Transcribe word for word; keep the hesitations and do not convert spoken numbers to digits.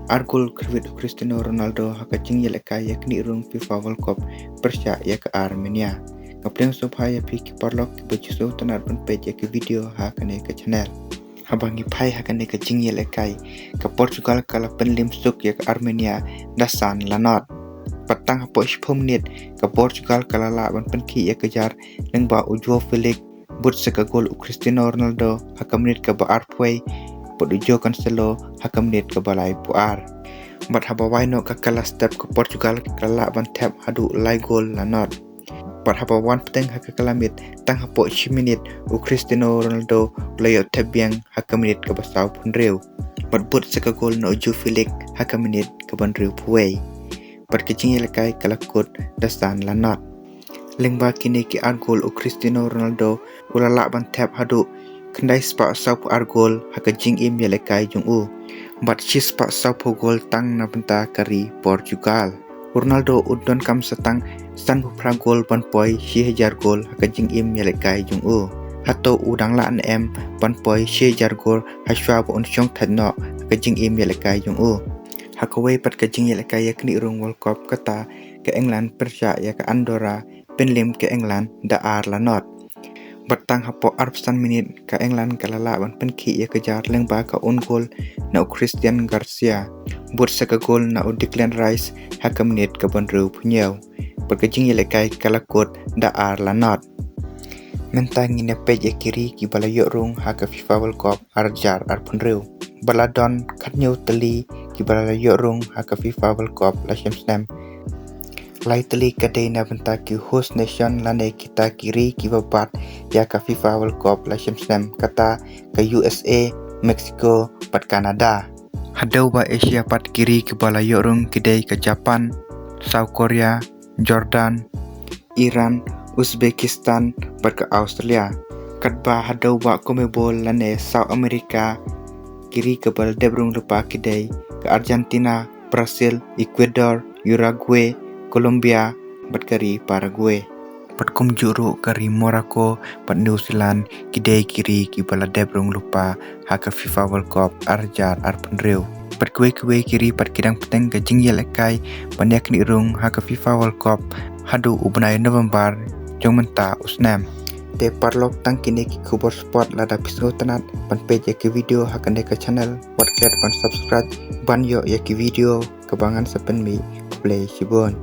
Ar gol khyrwit u Cristiano Ronaldo ha ka jingïalehkai ïa ka knieh rung FIFA World Cup pyrshah ïa ka Armenia. Nga pdiang sngewbha ïa phi ki paralok kiba ju sngewtynnat ban peit ïa ki video ha kane ka channel. Haba ngi phai ha kane ka jingïalehkai, ka Portugal ka la pynliem suk ïa ka Armenia da san la not. Bad tang hapoh shiphew minit, ka Portugal ka la lah ban pynkhih ïa ka jar lyngba u Joao Felix, bud sa ka gol u Cristiano Ronaldo ha ka minit kaba arphew wei, bad u Joao Cancelo ha ka minit kaba laiphew ar. Bad haba wai noh ka kylla step, ka Portugal ka la lah ban thep haduh lai gol la not. Bad haba wan bteng ha ka kylla miet, tang hapoh shi minit, u Cristiano Ronaldo u la ïoh thep biang ha ka minit kaba sawphew hynriew. Bad bud sa ka gol na u Joao Felix ha ka minit kaba hynriewphew wei. Bad ka jingïalehkai ka la kut da san la not. Lyngba kine ki ar gol u Cristiano Ronaldo u la lah ban thep haduh khyndai spah sawphew ar gol ha ka jingim ïalehkai jong u. Bad shi spah sawphew gol tang na bynta ka ri Portugal. U Ronaldo u donkam sa tang sanphew phra gol ban poi shi hajar gol ha ka jingim ïalehkai jong u. Hato u dang lah ne em ban poi shi hajar gol hashwa ba un shong thait noh ha ka jingim ïalehkai jong u? Ha kawei pat ka jingïalehkai ïa ka knieh rung World Cup, kata ka England pyrshah ïa ka Andorra, pynliem ka England da ar la not. Bad tang hapoh arphew san minit, ka England ka la lah ban pynkhih ïa ka jar lyngba ka own goal na u Christian Garcia, bud sa ka gol na u Declan Rice ha ka minit kaba hynriewphew hynñiew. Bad ka jingïalehkai ka la kut da ar la not. Mynta ngin ïa peit ïa ki ri kiba la ïoh rung ha ka FIFA World Cup ar hajar arphew hynriew. Ba la don khathynñiew tylli kiba la ïoh rung ha ka FIFA World Cup la shem snem. Lai tylli ka dei na bynta ki host nation lane kita ki ri kiba bat ïa ka FIFA World Cup la shem snem, kata ka U S A, Mexico bad Canada. Haduh ba Asia pat ki ri kiba la ïoh rung ki dei ka Japan, South Korea, Jordan, Iran, Uzbekistan bad ka Australia. Katba haduh ba CONMEBOL lane South America, ki ri kiba la dep rung lypa ki dei ka Argentina, Brazil, Ecuador, Uruguay, Colombia bad ka ri Paraguay. Bad kumjuh ruh ka ri Morocco bad New Zealand, ki dei ki ri kiba la dep rung lypa ha ka FIFA World Cup ar hajar arphew hynriew. Bad kiwei kiwei ki ri pat ki dang bteng ka jingïalehkai ban ïa knieh rung ha ka FIFA World Cup haduh u bnai November jong mynta u snem. Te paralok, tang kine ki khubor sport. Lada phi sngewtynnat ban peit ïa ki video ha kane ka channel, wat klet ban subscribe ban ïoh ïa ki video kaba ngan sa pynmih. Khublei shibun.